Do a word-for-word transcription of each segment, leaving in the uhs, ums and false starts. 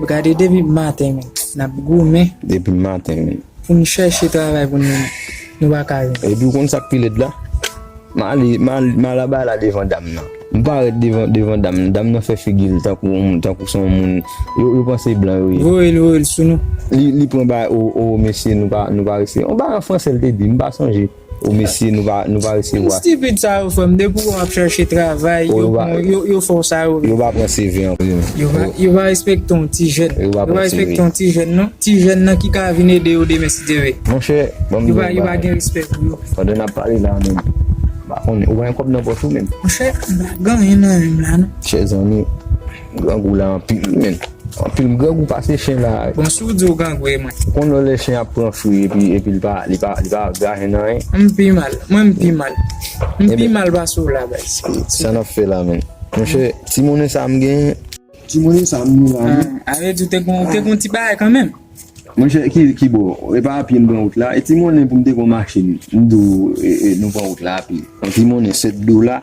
Gade depi maten, men, n ap goumen. Depi maten, men. Pou n chèche travay pou nou, nou pa ka jwenn. Epi w konn sa k pi lèd la? M ale, m ale, m al aba la devan dam nan. M parèt devan, devan dam nan. Dam nan fè figi l tankou yon moun, tankou se yon moun. Yo, yo panse blan yo ye. Voye l, voye l sou nou. Li, li pran ba, o, o, mesye, nou pa, nou pa resi. Yon bagay an fransè l te di, m pa sonje. O, mesye, nou pa, nou pa resevwa. Stipid sa yo, frè m. Depi w ap chèche travay, yo, yo, yo fè w sa yo vle. Yo pa pran C V ankò. Yo pa, yo pa respekte yon ti jèn. Yo pa respekte yon ti jèn, non. Ti jèn nan ki ka vin ede yo demen si Dye vle. Monchè, ban m di w yon bagay. Yo pa gen respè pou yo. Pandan n ap pale la menm, m pa konnen, ou pa gen kòb nan pòch ou menm? Monchè, m pa gen anyen nan men m la, non. Chè zanmi, grangou la anpil, men. Anpil grangou pase chen la. Bon, si w di w grangou, e mwen. Ou konn lè chen ap pran fri epi, epi li pa, li pa, li pa gaye nan anyen. M pi mal. Mwen, m pi mal. M pi mal pase w la, baz. Sa n ap fè la, men? Monchè, ti monnen sa m genyen. Ti monnen sa m gen la, men. A, a vle di, w te gon, w te gon ti bagay kanmenm. Monchè, ki, ki bò? E pa apye m pran wout la. E ti monnen pou m te gon machin. M di w, e, e, nou pran wout la apye. Yon ti monnen sèt dola.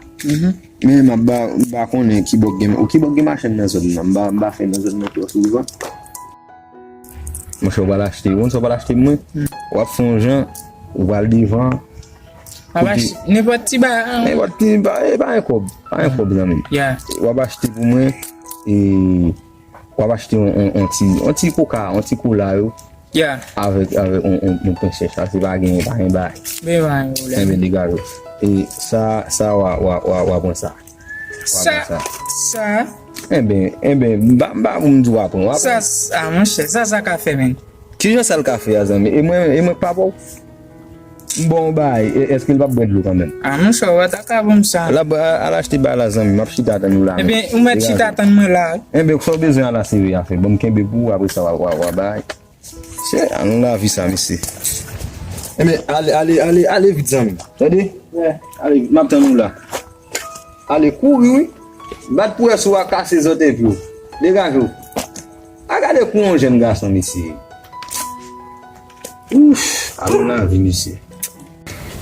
Men m ap ba, m pa konnen ki bò k gen, ki bò k gen machin nan zòn nan. M pa, m pa fè nan zòn nan twò souvan. Monchè, w pral achte, ou konn sa w pral achte pou mwen? W ap fè yon jan, ou pral devan. W ap achte nenpòt ti bagay. Nenpòt ti bagay, e pa gen kòb, pa gen kòb, zanmi m. W ap achte pou mwen, e w ap achte yon, yon, yon ti, yon ti koka, yon ti kola yo. Avèk, avèk yon, yon, yon pen chèch la, se pa gen, pa gen bagay. Enben, degaje w. E sa, sa, w a, w a, w a, w a pran sa. Sa, sa. Enben, enben, m pa, m pa pou m di w a pran, w a pran. Sa, sa, monchè, sa, sa ka fè, menm. Kijan sa l ka fè a, zanmi? E mwen, e mwen k pa pa w? M ba w yon bagay, e, èske l p ap bwè dlo kanmenm? A, monchè, w pa ta ka ban m sa. L ap, al achte bagay la, zanmi, m ap chita tann ou la, men. Ebyen, ou mèt chita tann mwen la, wi. Enben, sa w bezwen a la, sere a fè. Ban m kenbe pou ou, apre sa, w a, w a, w a bay. Se, a, nou lavi sa, mesye. Enben, ale, ale, ale, ale vit, zanmi. Tande? Ale vit, m ap tann ou la. Ale kouri, wi. Bat pou wè si w a kase zòtèy pye w. Degaje w. A gade kou yon jèn gason, mesye. Ouf, alon lavi, mesye.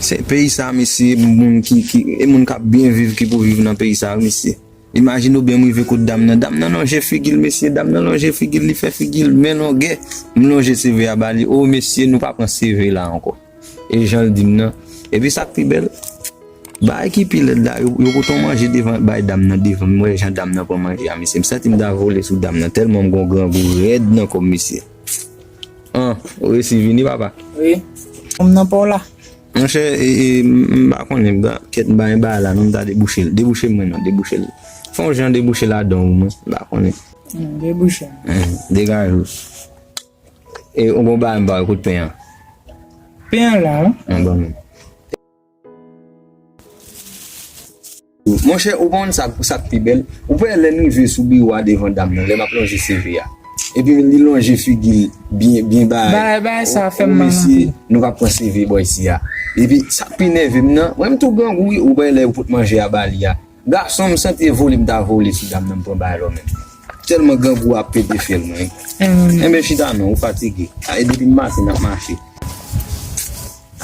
Se peyi sa, mesye, moun ki, ki, e moun k ap byen viv ki pou viv nan peyi sa, mesye. Imajine w byen m rive kot dam nan. Dam nan lonje figi l, mesye. Dam nan lonje figi l, li fè figi l men longè. M lonje C V a ba li. O, mesye, nou pa pran C V la ankò. E jan l di m nan. Epi sa k pi bèl, bagay ki pi lèd la, yo, yo pote yon manje devan, bay dam nan devan m. M wè jan dam nan pran manje a, mesye. M santi m ta vole sou dam nan, tèlman m gon grangou rèd nan kò m, mesye. An, ou resi vini, papa? Wi. M nan pa w la. Monchè, e, e, m, m pa konnen, m pa, kèt m pa gen bagay la, non, m ta debouche l. Debouche mwen, non, debouche l. Fè yon jan debouche ladan w, mwen, m pa konnen. Hmm, debouche. Hmm, degaje w. E, ou gon bagay m ba w, kote pen an? Pen an la, wi. An, ban mwen. Monchè, ou konn sa, sa k pi bèl? Ou wè lè n rive sou biwo a devan dam nan, lè m ap lonje C V a. Epi li lonje figi l byen, byen bagay. Bagay, bagay sa fè m mal anpil. Mesye, nou pa pran C V bò isi a. Epi sa k pi nève m nan, mwen m tou grangou wi, ou wè lè yo pot manje a ba li a. Gason m santi e vole m ta vole sou dam nan m pran bagay lò menm. Tèlman grangou a pete fyèl mwen. Enben chita non, ou fatige. A, e depi maten n ap mache.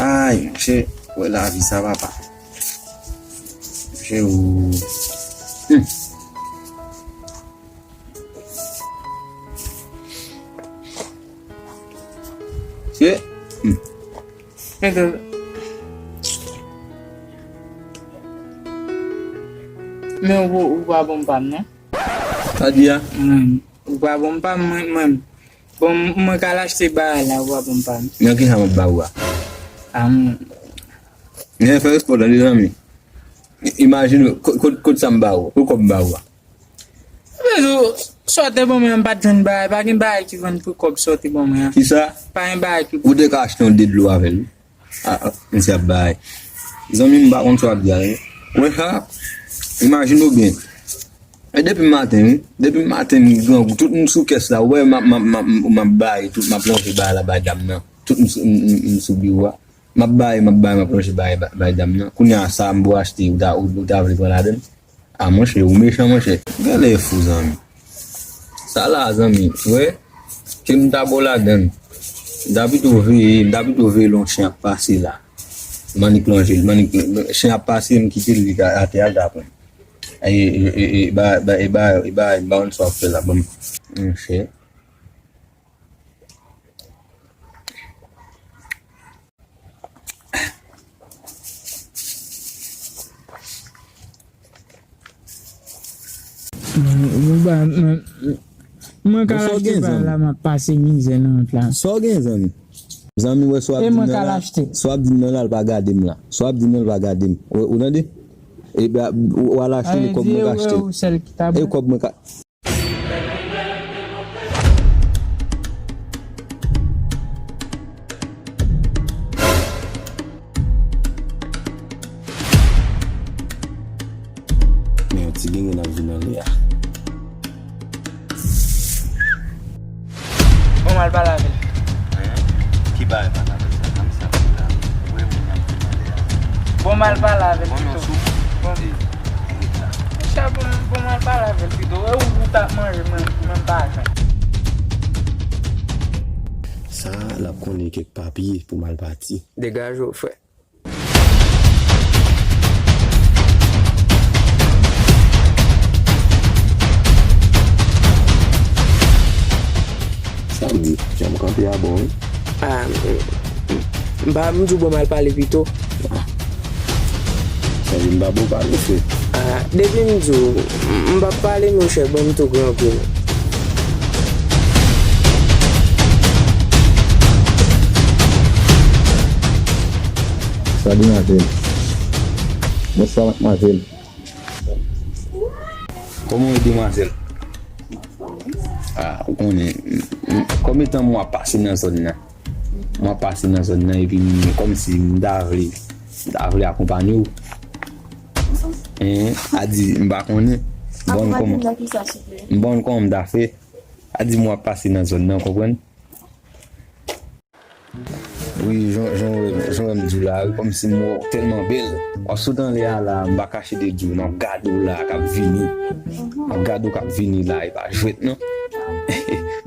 Ay, monchè, wè lavi sa papa. Monchè, ou. Hmm. Monchè. Hmm. Men ou, ou pa bon pa m non. Sa di a? Mwen, ou pa bon pa m, mwen, mwen. Bon, mwen ka al achte bagay la, ou pa bon pa m. Nan ki sa m ap ba ou a? A, mwen. Men fè respè w tande zanmi. Imajine, kot, kot, kot sa m ba ou? Kot kòb m ba ou a? Bezou, sa w te ban mwen an, m pa t jwenn bagay. Pa gen bagay ki vann pou kòb sa w te ban mwen an. Kisa? Pa gen bagay ki. Ou te ka achte yon de dlo avè l wi. A, a, misye ap bay. Zanmi m pa konn sa w ap di a wi. Wè sa? Imajine w byen. E depi maten wi. Depi maten m grangou. Tout m sou kès la. Ou wè m ap, m ap, m ap, m ap bay. Tout m ap lonje bagay la bay dam nan. Tout m sou, m, m, m sou biwo a. M ap bay, m ap bay, m ap lonje bay, bay, bay dam nan. Kounye a sa m pou achte, ou ta, ou, ou ta vle pran ladann? A monchè, ou mechan monchè. Genlè fou zanmi. Sa la zanmi, wè, ke m ta ba w ladann. M ta pito veye, m ta pito veye lè yon chen ap pase la. M annik lonje l, m annik, chen ap pase, m kite l, li ta atè a, l ta pran. E, e, e, e, ba, ba, e ba, e ba, e ba, m pa konn sa w ap fè la, ban m. Monchè. Mwen, mwen, mwen ka Bon, sa w achte gen, pa zanmi? La, m ap pase mizè nan wont la. Sa w gen, zanmi? Zanmi, wè, sa w ap E di m mwen nan ka la, achte. Sa w ap di m nan la, l pa gade m la. Sa w ap di m nan, l pa gade m. Ou, ou tande? E ben, ou, ou al achte, e kòb mwen ka achte. Ou sèl ki ta E kòb mwen ka Men yon ti gengen ap vin anlè a. Bon, m al pale avè l. Hein? Ki bagay pale avè l sa? Nan sa ki la. Ou wè moun nan vin anlè a. Bon, m al pale avè l Bon, non, pito. Sou. Bon. Monchè, bon, bon, m al pale avè l pito. E ou, ou t ap manje, mwen, mwen pa jwenn. Sa, l ap konnen kèk papye pou m al pati. Degaje w, frè. Sa m di, jan m kanpe a bon, wi. Ah, m, m, m pa, m di w bon, m al pale pito. Sa vin pa bon pale, frè. Ah, depi m di w, m, m p ap pale, monchè, bon, m tou grangou. Sa, demwazèl? Bonswa, madmwazèl. Kòman w ye, demwazèl? Ah, ou konnen, m, m, kòm etan mwen ap pase nan zòn nan. Mwen ap pase nan zòn nan, epi m, kòmsi m ta vle, m ta vle akonpanye w. Hein, a di, m pa konnen. Bon, Akonpanye kòman? M nan kisa, souple? Bon, kòman m ta fè? A di, mwen ap pase nan zòn nan, konprann? Wi, jan, jan, jan w wè m di w la, wi, kòmsi m wè w tèlman bèl. W ap sot anlè a la, m pa kache de di w, m ap gade w la, k ap vini. M ap gade w k ap vini la, e pa jwèt non.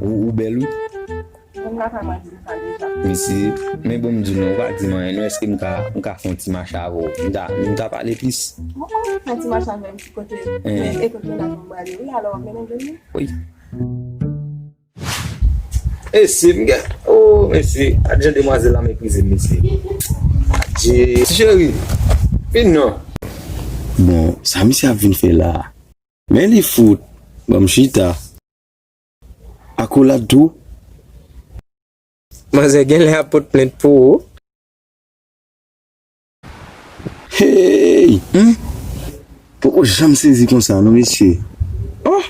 Ou, ou bèl, wi. Moun la ka mwen di m sa deja. Mesye, men bon m di w non, ou pa di m anyen non, èske m ka, m ka fè yon ti mache avè w? M ta, m ta pale plis. Mwen pa fè ti mache avè m ti kote. Eh. Men e kote la pou m prale. Wi, alò, mennen vini. Wi. Mesye, m gen, oh, mesye, gad jan demwazèl la meprize m, mesye. Adje. Ti cheri, vin non. Bon, sa misye ap vin fè la a? Men li fout. Ban m chita. Akolad tou. Manzè genlè ap pot plent pou ou. Hey! Hmm? Poko janm sezi konsa non, mesye. Oh!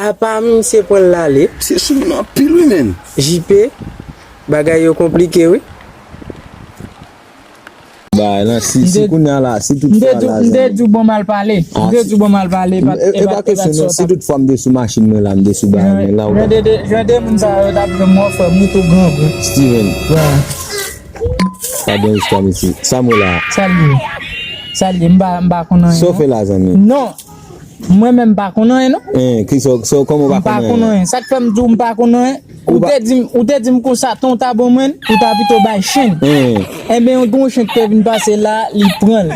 Apa misye pran l ale? Se sou nou anpil wi, menn. J P, bagay yo konplike wi. Bay lan, si, si kounye a la, si tout fwa la, m te di w bon mal pale. M te di w bon mal pale, e pa, e pa kesyon non, si tout fwa m te sou machin mwen la, m te sou bagay mwen la, ou pa. Jan de, jan de moun sa yo t ap jwenn mwen, frè m, ou tou grangou. Steven. Pa gen istwa, mesye. Sa m wè la. Sa l ye? Sa l ye? M pa, m pa konn anyen non. Sa w fè la, zanmi? Non. Mwen menm m pa konn anyen non. Hein, kisa, kisa, kòman w pa konn anyen? M pa konn anyen. Sa k fè m di w m pa konn anyen? Ou te di m, ou te di m konsa, tan w ta ban mwen, ou ta pito bay chen. Hein. Enben, yon gwo chen ki te vin pase la, li pran l.